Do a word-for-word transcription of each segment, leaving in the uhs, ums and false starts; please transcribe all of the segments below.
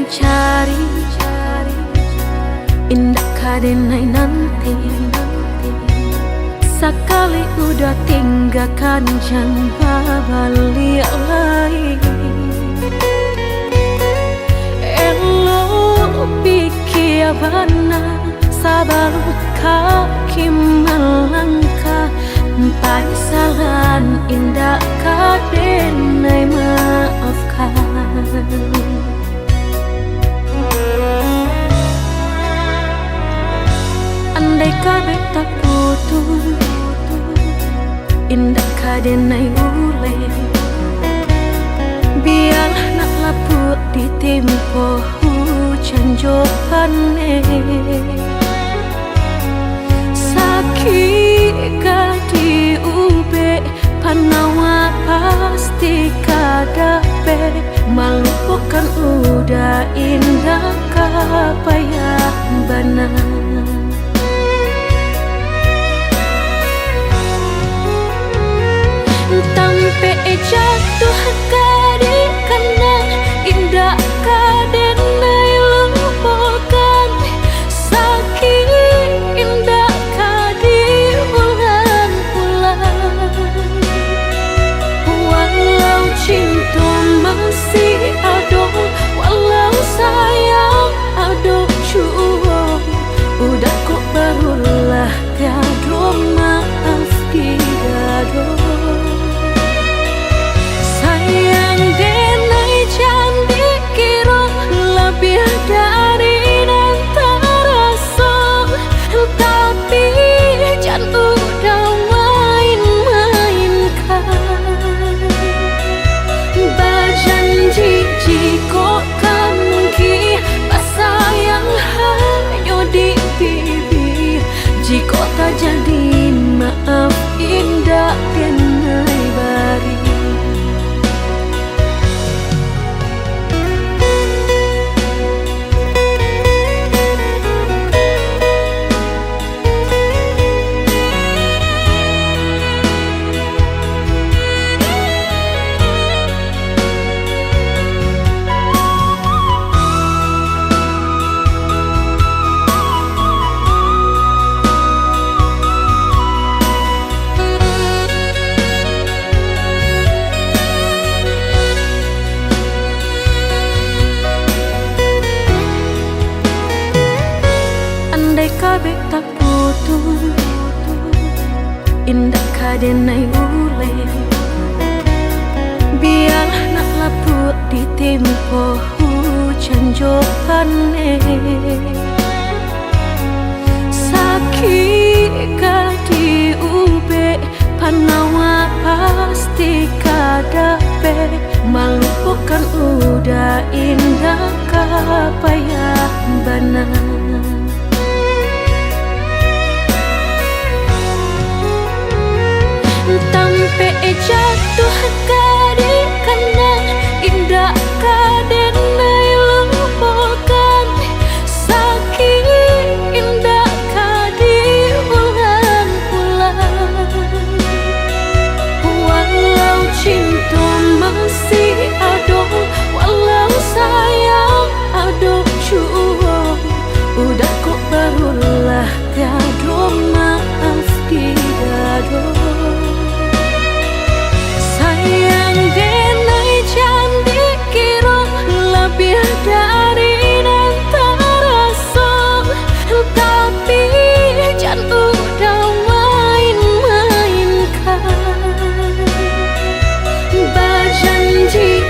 Cari, indak ka denai nanti. Sakali udah tinggakan, jan babaliak lai. Elok pikia bana sabalun kaki malangkah. Panyasalan indak ka denai maafkan. Andai ka beta putuih, indak ka denai uleh. Bialah nak lapuak ditimpo hujan jo paneh. Sakik ka diubek, panawa pasti ka dapek. Malupokan udah indak ka payah bana. Tampek jatuah ka dikanang, indak ka denai lupokan. Sakik indak ka diulang-ulang. Walau cinto masih ado, walau sayang ado juo, udah kok barulah tiado maaf di dado. Sayang denai jan dikiro labiah dari nan taraso, tapi jan udah main-mainkan. Bajanji jikok kamungkin basayang hanyo di bibia, jikok tajadi maaf indak denai bari. Andai ka beta putuih, indak ka denai uleh. Bialah nak lapuak ditimpo hujan jo paneh. Sakik ka diubek, panawa pasti ka dapek. Malupokan udah indak ka payah bana. Tampek jatuah ka dikanang, indak ka denai lupokan. Sakik indak ka diulang-ulang. Walau cinto masih ado, walau sayang ado juo, udah kok barulah tiado maaf di dado. Sayang denai jan dikiro labiah dari nan taraso, tapi jan udah main-mainkan. Bajanji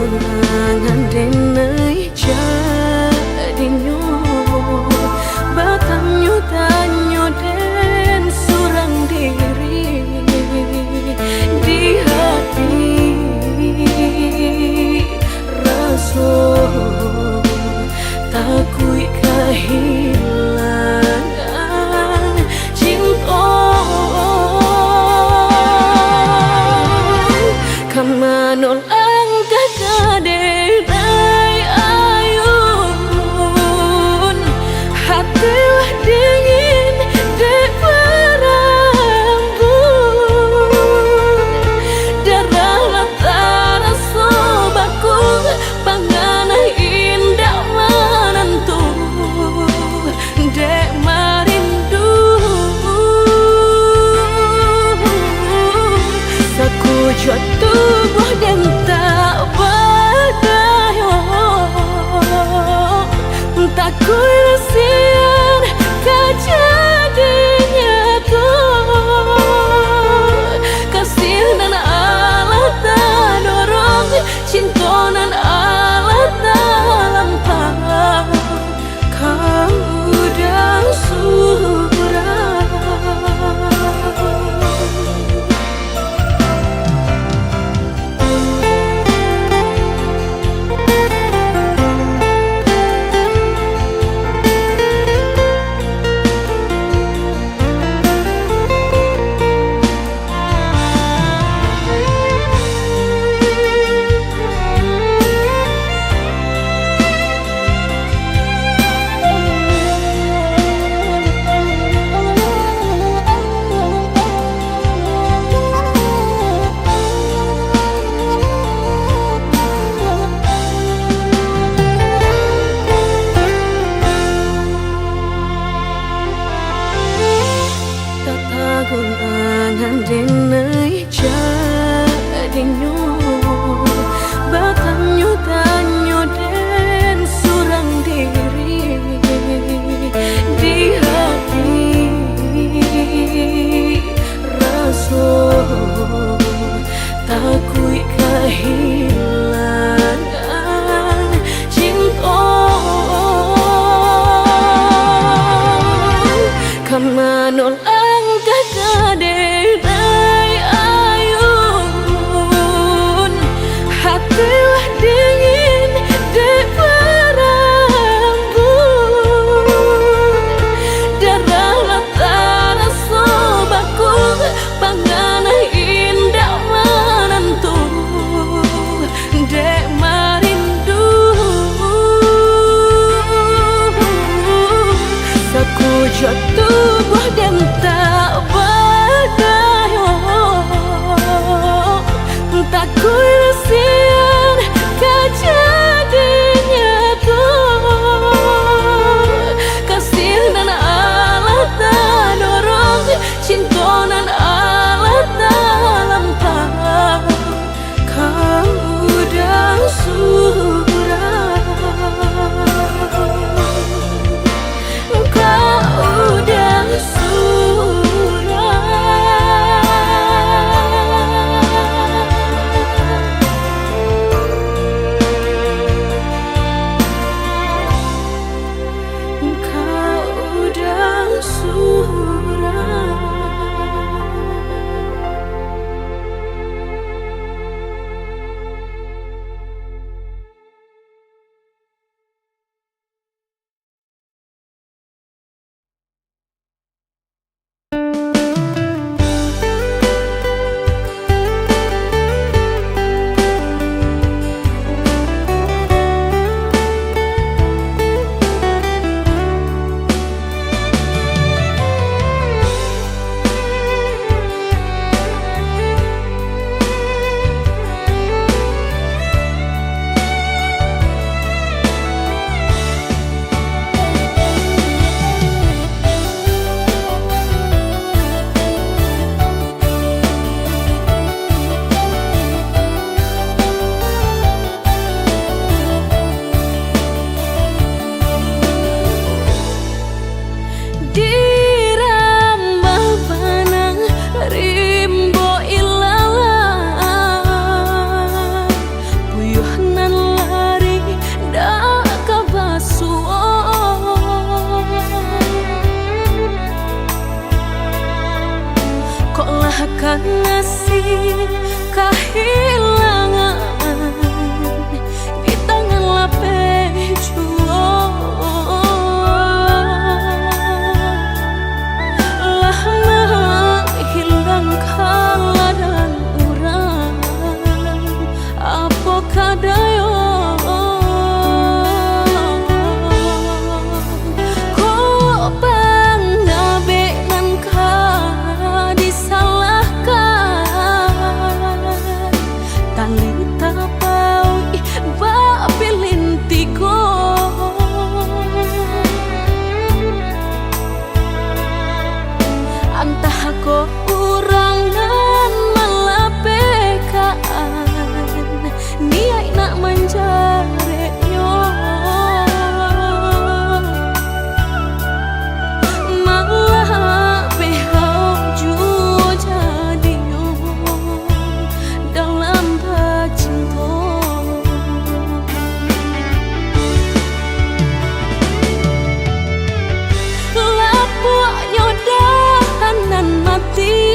Tunangan denai jadinyo, batanyo-tanyo den surang diri di hati, raso takuik kahilangan cinto. Ka mano langkah ka denai ayun, hati lah dingin dek barambun, darah lah taraso baku, panganai indak manantu dek marindu. Sakujua tubuah den tak badayo, takuik sian ka jadi nyatu. Kasih nan alah tadorong, cinto nan alah talampau, ka uda surang. Tatagun angan denai jadinyo, batanyo-tanyo den surang diri di hati, raso takuik kahilangan cinto. Ka mano langkah ka denai ayun, hati lah dingin dek barambun, darah lah taraso baku, panganai indak manantu dek marindu. Sakujua tubuah den tak badayo, takuik sian ka jadi nyatu. Kasih nan alah tadorong, cinto nan alah talampau, ka uda surang, ka uda surang. Akan nasib kahilangan di tangan lapeh juo. Lah manghilang ka ladan urang, apo ka dayo? Kok pandabek nan ka disalahkan, tali tapauik bak pilin tigo. Antah ko urang nan malapehkan, niaik nak manjareknyo. Malapeh juo jadinyo dalam bacinto. Lapuaknyo dahan nan mati,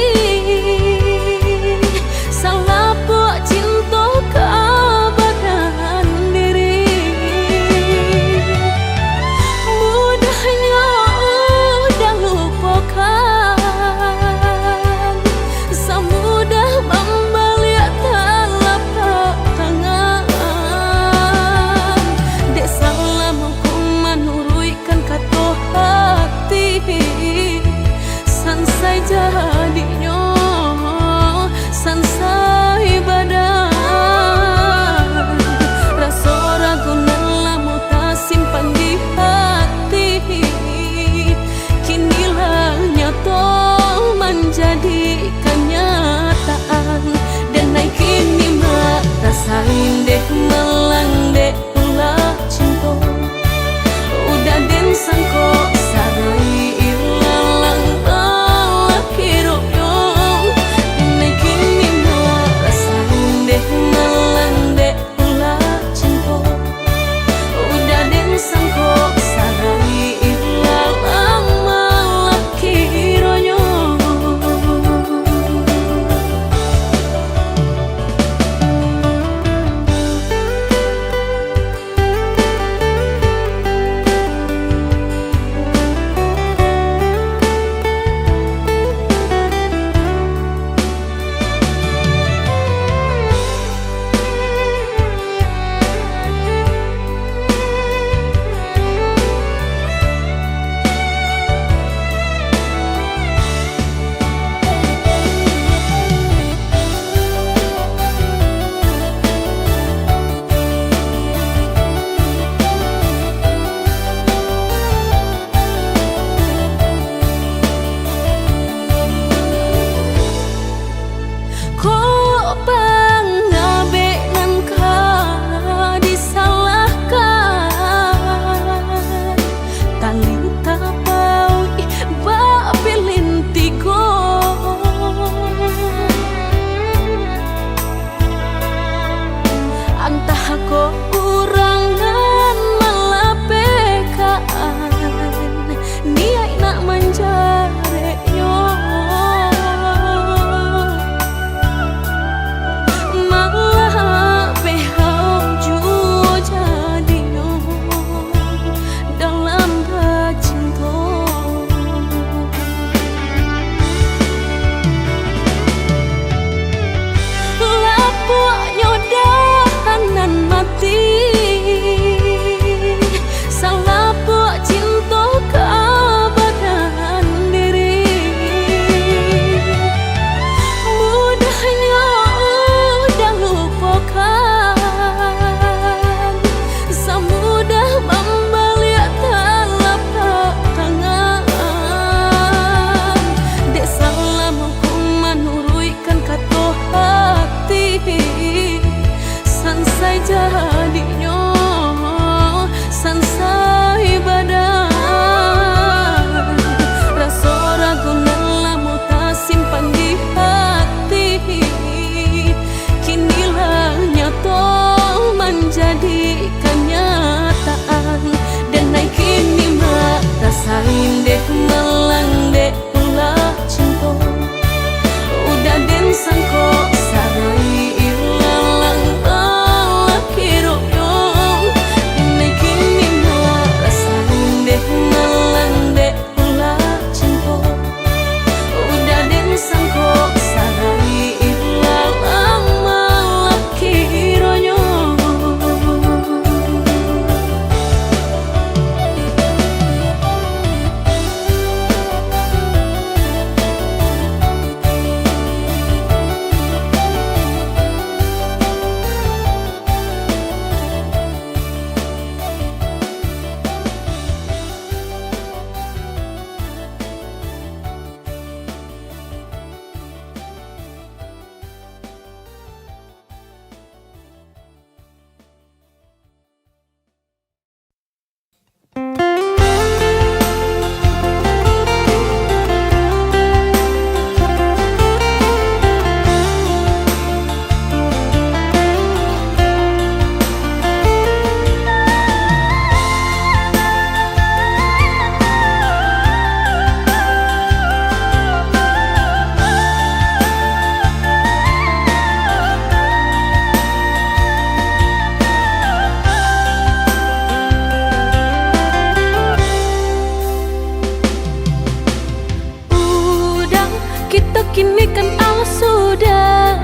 Kini kan alah sudah,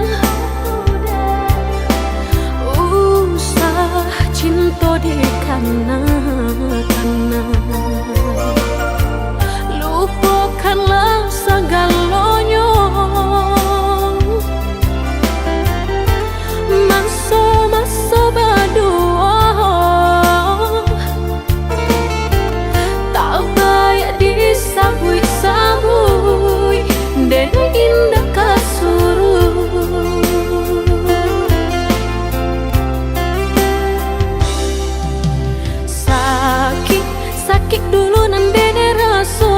usah cinto dikana-kana. Lupokanlah sagalonyo. Maso-maso baduo, tak baiak disabuik-sabuik, den indak ka suruik. Sakik, sakik dulu nan den raso.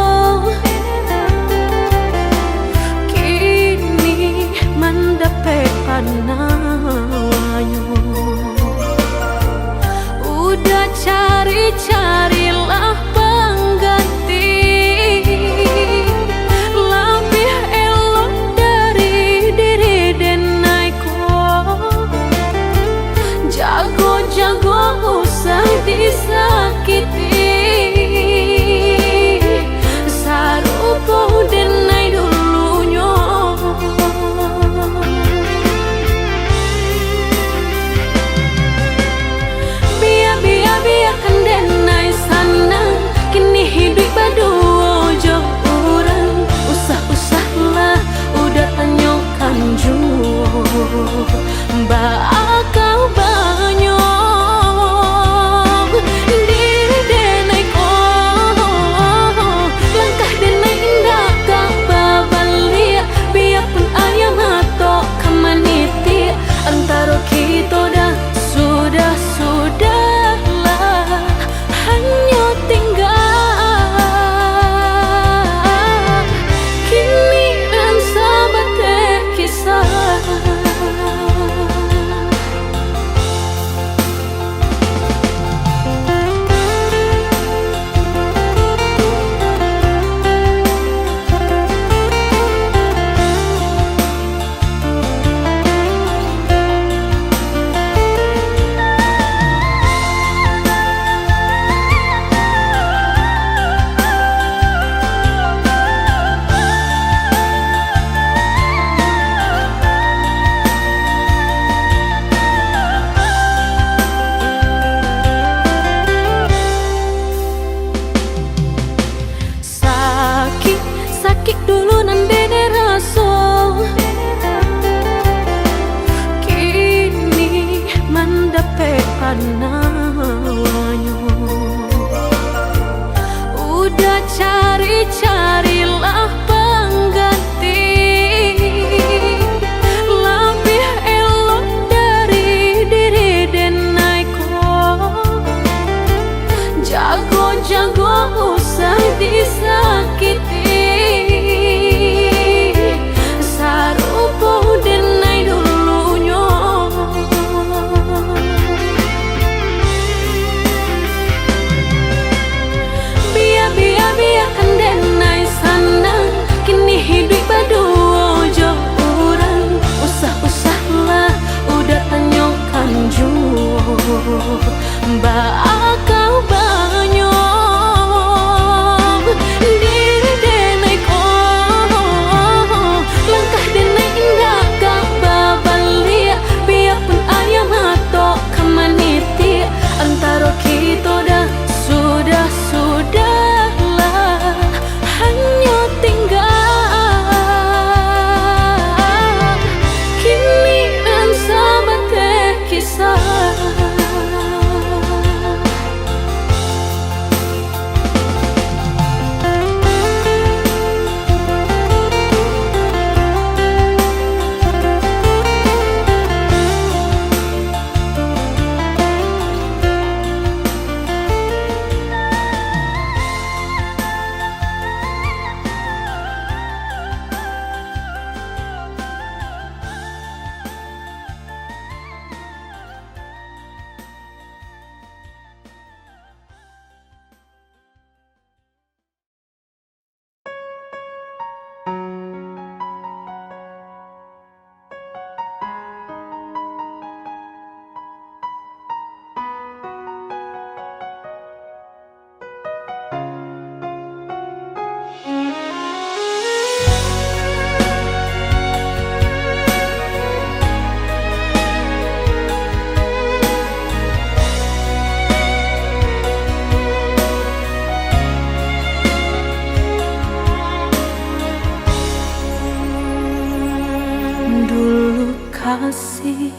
Asih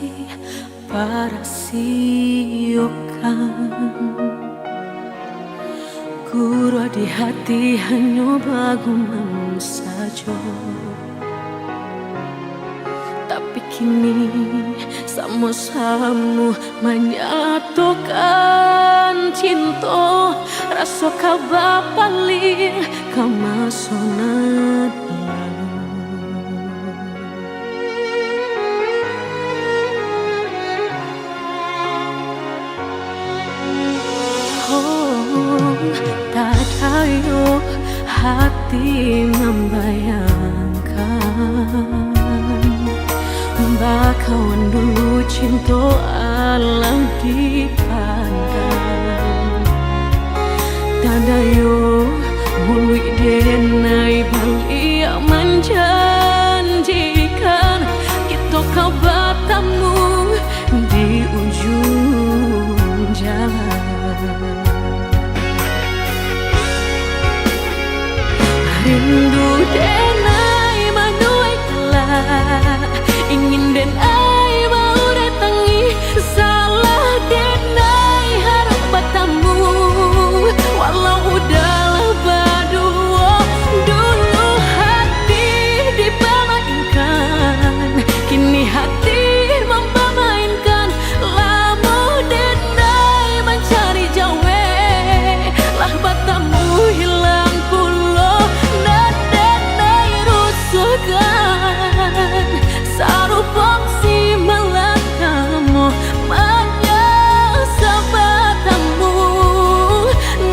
parasiokan, guruah di hati hanyo bagumam sajo. Tapi kini samo-samo manyatokan cinto, raso ka bapaliang ka maso nan lalu. Oh, tadayo hati mambayangkan, bakawan dulu cinto alah dipandang. Tadayo muluik denai baliak manjanjikan, kito ka batamu di ujuang jalan. Rindu denai manuai kala, ingin denai baurai tangih, salah denai harap batamu. Walau udah lah baduo, dulu hati dipamainkan, kini hati mampamainkan. Lamo denai mancari jawek, lah batamu hilang pulo, nan denai rusuahkan. Sarupo si malakamo manyasah batamu,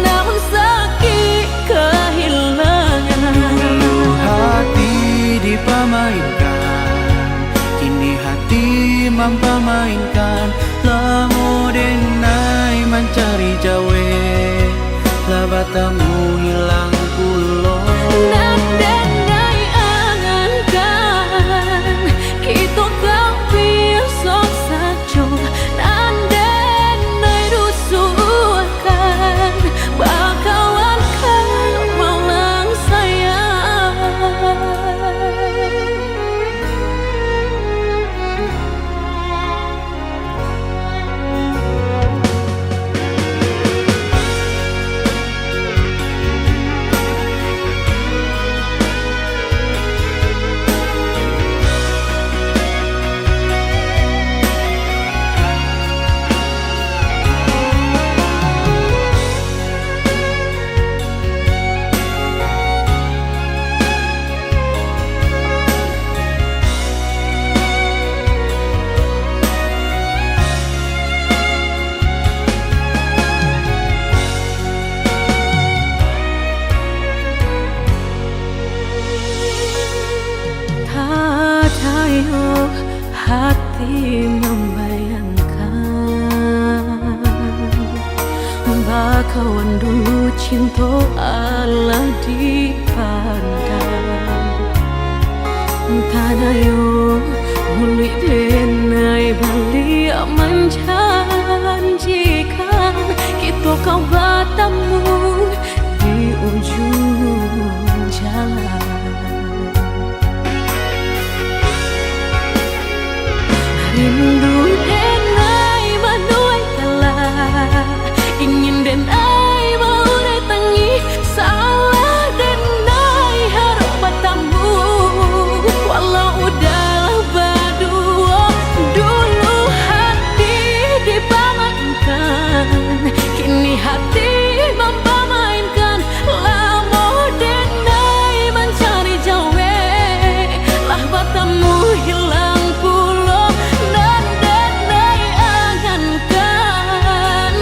namun sakik kahilangan. Dulu hati dipamainkan, kini hati mampamainkan. Lamo denai mancari jawek, lah batamu hilang pulo. Nan denai angankan, kito ka baiso sajo. Nan denai rusuahkan, bakawan ka malang sayang. Tadayo hati mambayangkan, bakawan dulu cinto alah dipandang. Tadayo muluik denai baliak manjanjikan, kito ka batamu di ujuang jalan. Rindu denai manuai kala, ingin denai baurai tangih, salah denai harap batamu. Walau udah lah baduo, dulu hati dipamainkan, kini hati mampamainkan. Lamo denai mancari jawek, lah batamu hilang pulo. Nan denai angankan,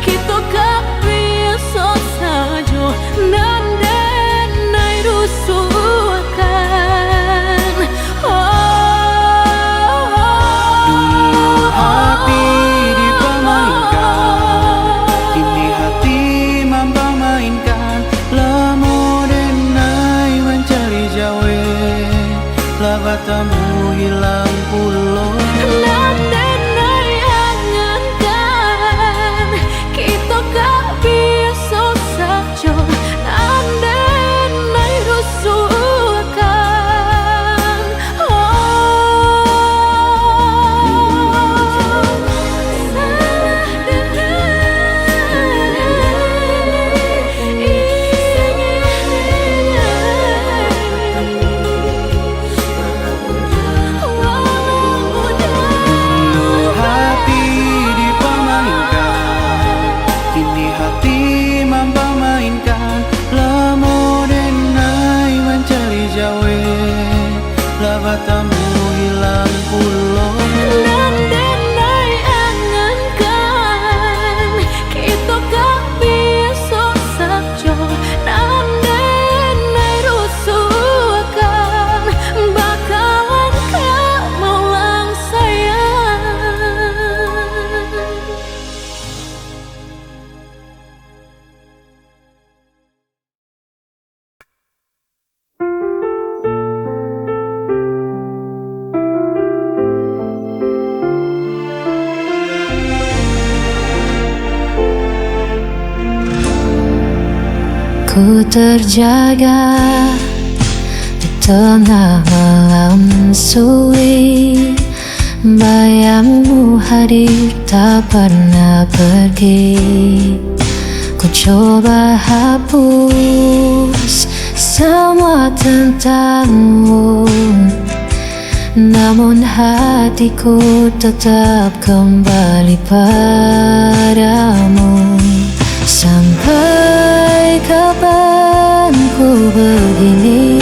kito ka baiso sajo. Nan denai rusuahkan, dulu hati dipamainkan, kini hati mampamainkan. Lamo denai mancari jawek, lah batamu hilang pulo. Nan denai angankan, kito ka baiso sajo. Nan denai rusuahkan, oh. Ku terjaga di tengah malam sunyi, bayangmu hadir tak pernah pergi. Ku coba hapus semua tentangmu, namun hatiku tetap kembali padamu. Sampai kapan ku begini,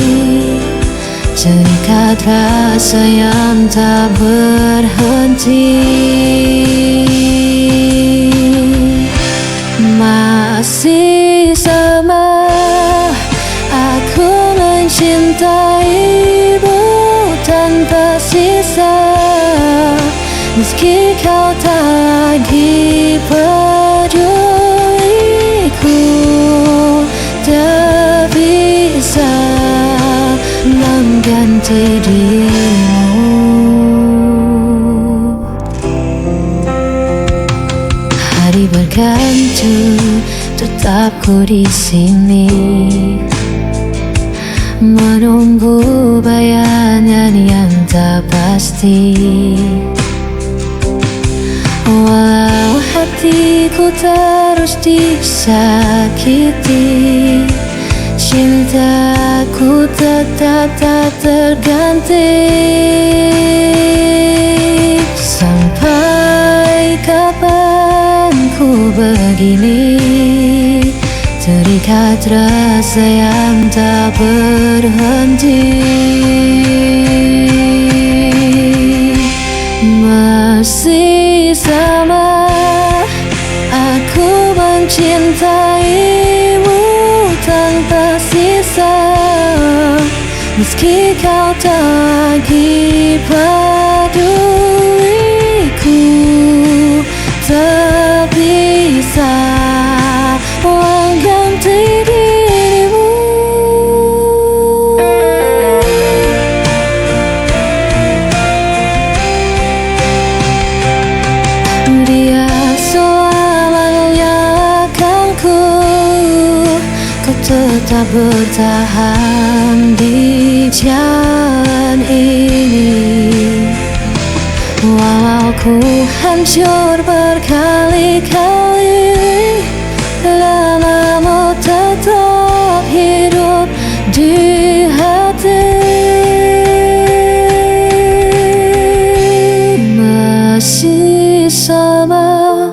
terikat rasa yang tak berhenti. Masih sama, aku mencintaimu tanpa sisa. Meski kau tak lagi peduliku, tak bisa mengganti dirimu. Hari berganti, tetap ku di sini, menunggu bayangan yang tak pasti. Walau hatiku terus disakiti, cintaku tetap tak terganti. Sampai kapan ku begini, terikat rasa yang tak berhenti. Masih sama, aku mencintaimu tanpa sisa. Meski kau tak lagi peduliku, tak bisa mengganti dirimu. Dia selalu menyalahkanku, ku tetap bertahan di jalan ini. Walau ku hancur berkali-kali, namamu tetap hidup di hati. Masih sama,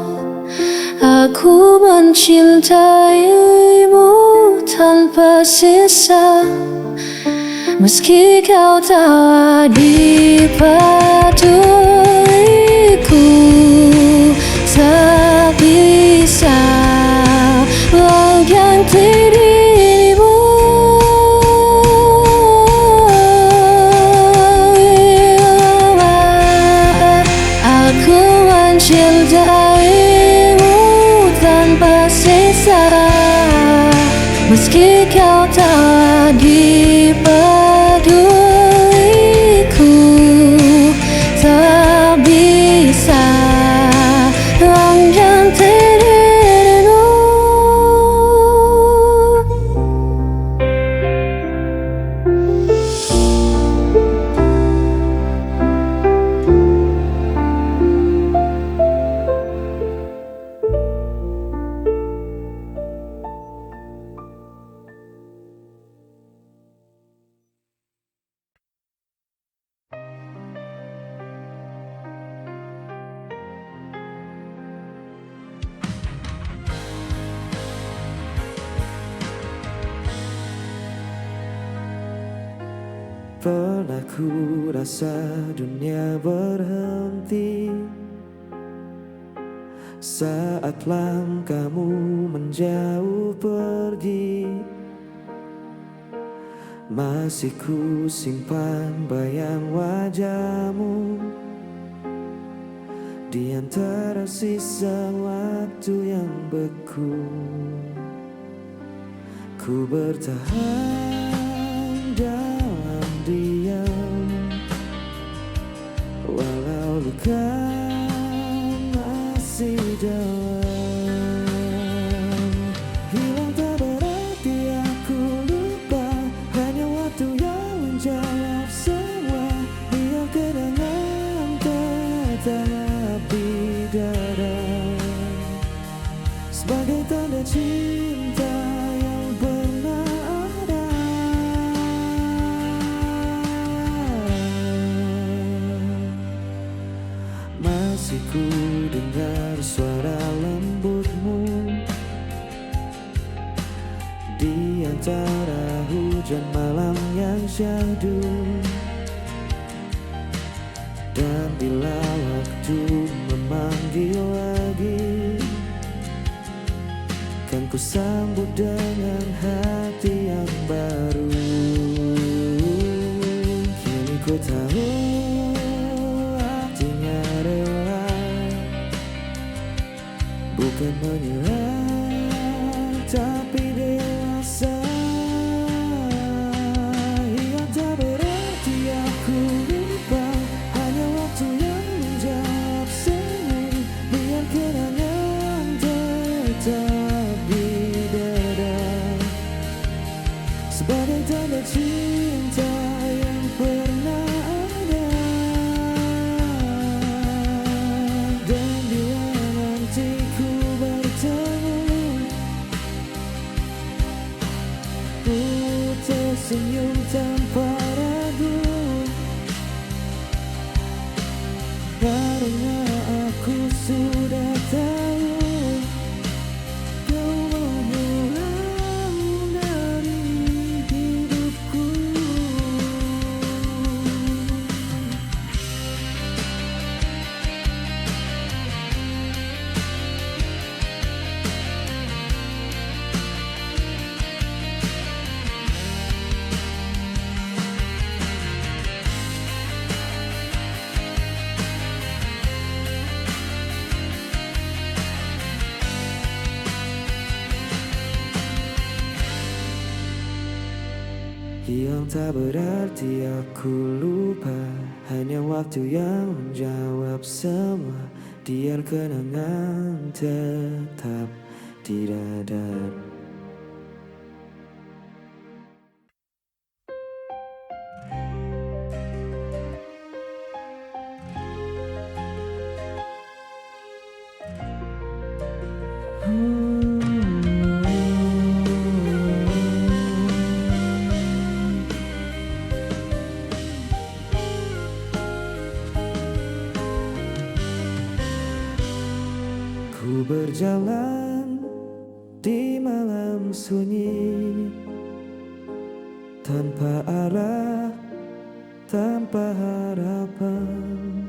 aku mencintaimu tanpa sisa. Meski kau tak lagi peduliku, tak bisa mengganti dirimu. Aku mencintaimu tanpa sisa. Meski kau tak lagi peduliku, tak bisa mengganti dirimu. Pernah ku rasa dunia berhenti saat langkahmu menjauh pergi. Masih ku simpan bayang wajahmu di antara sisa waktu yang beku. Ku bertahan dalam diam, walau luka masih dalam. Hilang tak berarti syahdu. Dan bila waktu memanggil lagi, kan ku sambut dengan hati yang baru. Kini ku tahu artinya rela. Bukan menyerah, tapi dewasa. Hilang tak berarti aku lupa, hanya waktu yang menjawab semua. Biar kenangan tetap di dada, sebagai tanda cinta yang pernah ada. Dan bila nanti ku bertemu, ku tersenyum tanpa ragu, karena aku sudah tahu. Kau mengulang dari hidupku. Hilang tak berarti aku lupa, hanya waktu yang menjawab semua. Biar kenangan tetap di dada. Ku berjalan di malam sunyi, tanpa arah, tanpa harapan.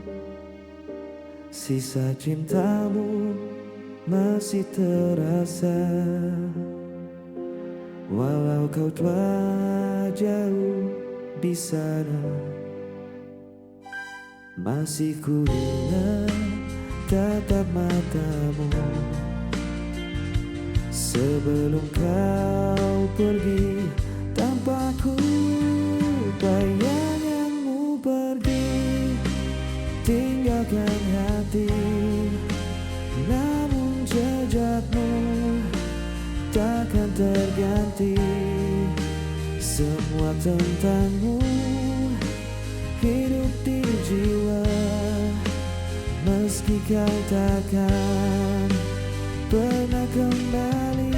Sisa cintamu masih terasa, walau kau telah jauh di sana. Masih ku ingat tatap matamu sebelum kau pergi tanpa ku bayanganmu pergi, tinggalkan hati. Namun jejakmu takkan terganti. Semua tentangmu hidup di jiwa, meski kau takkan pernah kembali.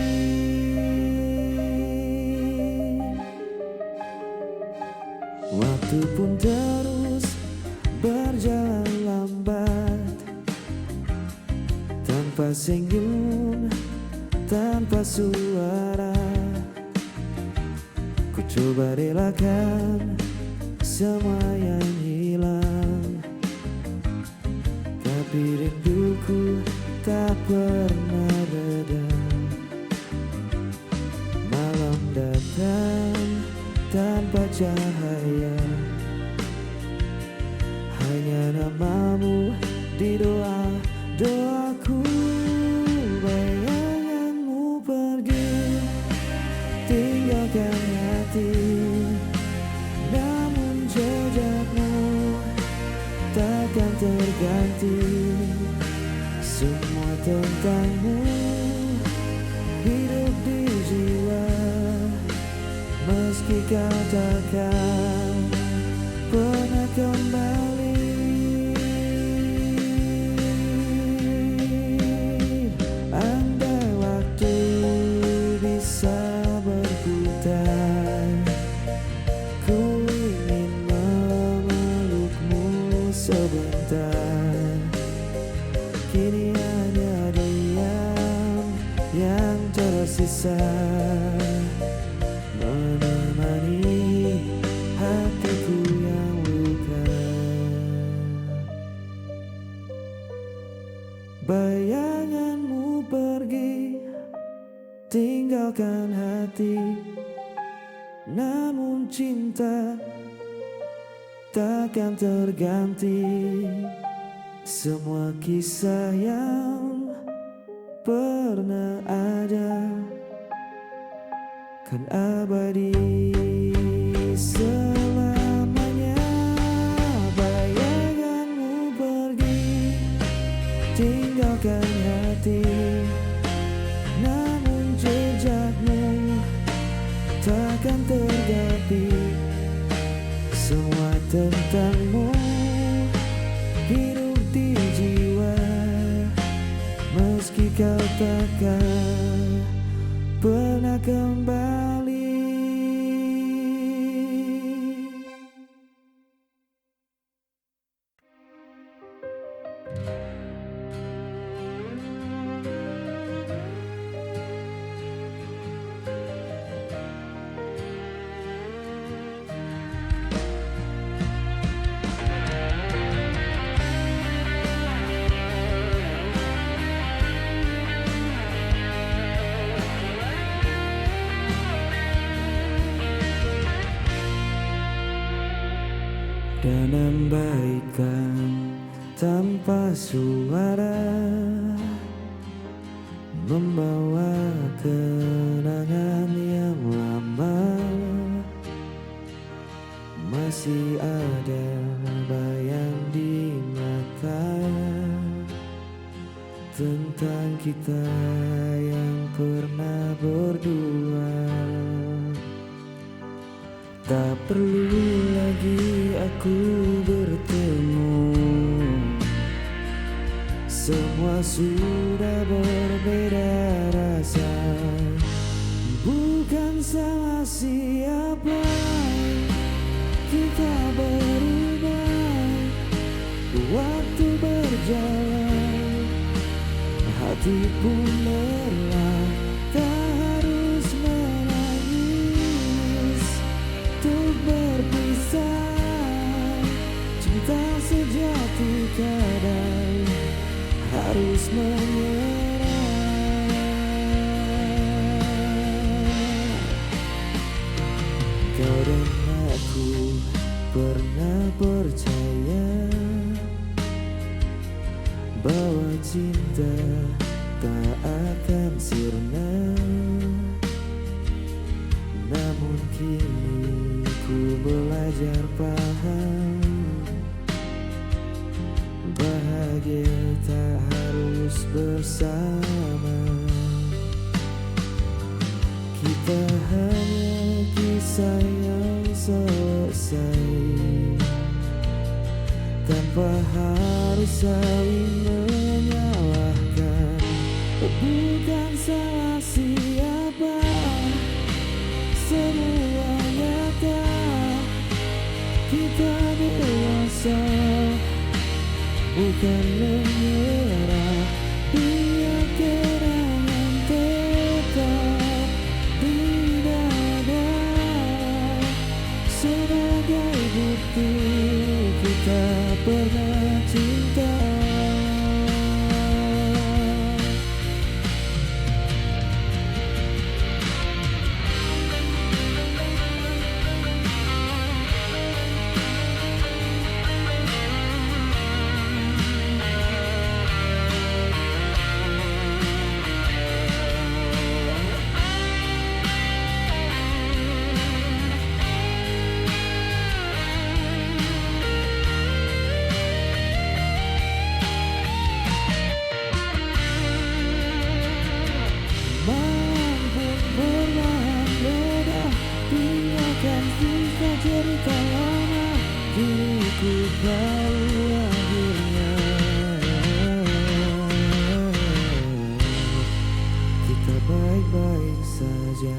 Waktu pun terus berjalan lambat, tanpa senyum, tanpa suara. Ku coba relakan semua yang hilang, tapi rinduku tak pernah reda. Malam datang tanpa cahaya, hanya namamu di doa-doaku. Bayanganmu pergi, tinggalkan hati. Namun jejakmu takkan terganti. Semua tentangmu hidup di jiwa, meski kau takkan pernah kembali. Andai waktu bisa berputar, ku ingin memelukmu sebentar. Kini hanya diam yang tersisa, menemani cinta takkan terganti. Semua kisah yang pernah ada kan abadi selamanya. Bayanganmu pergi, tinggalkan hati, namun jejakmu takkan terganti. Semua tentangmu hidup di jiwa, meski kau takkan pernah kembali. Dan ambaikan tanpa suara, membawa kenangan yang lama. Masih ada bayang di mata tentang kita yang pernah berdua. Tak perlu lagi aku bertemu. Semua sudah berbeda rasa. Bukan salah siapa, kita berubah. Waktu berjalan, hati pun lelah. Tak harus menangis untuk berpisah. Cinta sejati kadang harus menyerah. Kau dan aku pernah percaya bahwa cinta tak akan sirna. Namun kini ku belajar paham, bahagia tak harus bersama. Kita hanya kisah yang selesai, tanpa harus saling menyalahkan. Bukan salah siapa, semua nyata. Kita dewasa, bukan menyerah. Biar kenangan tetap di dada, sebagai bukti kita pernah cinta. Malam pun perlahan reda, tinggalkan sisa cerita lama. Kini ku tahu akhirnya kita baik-baik saja.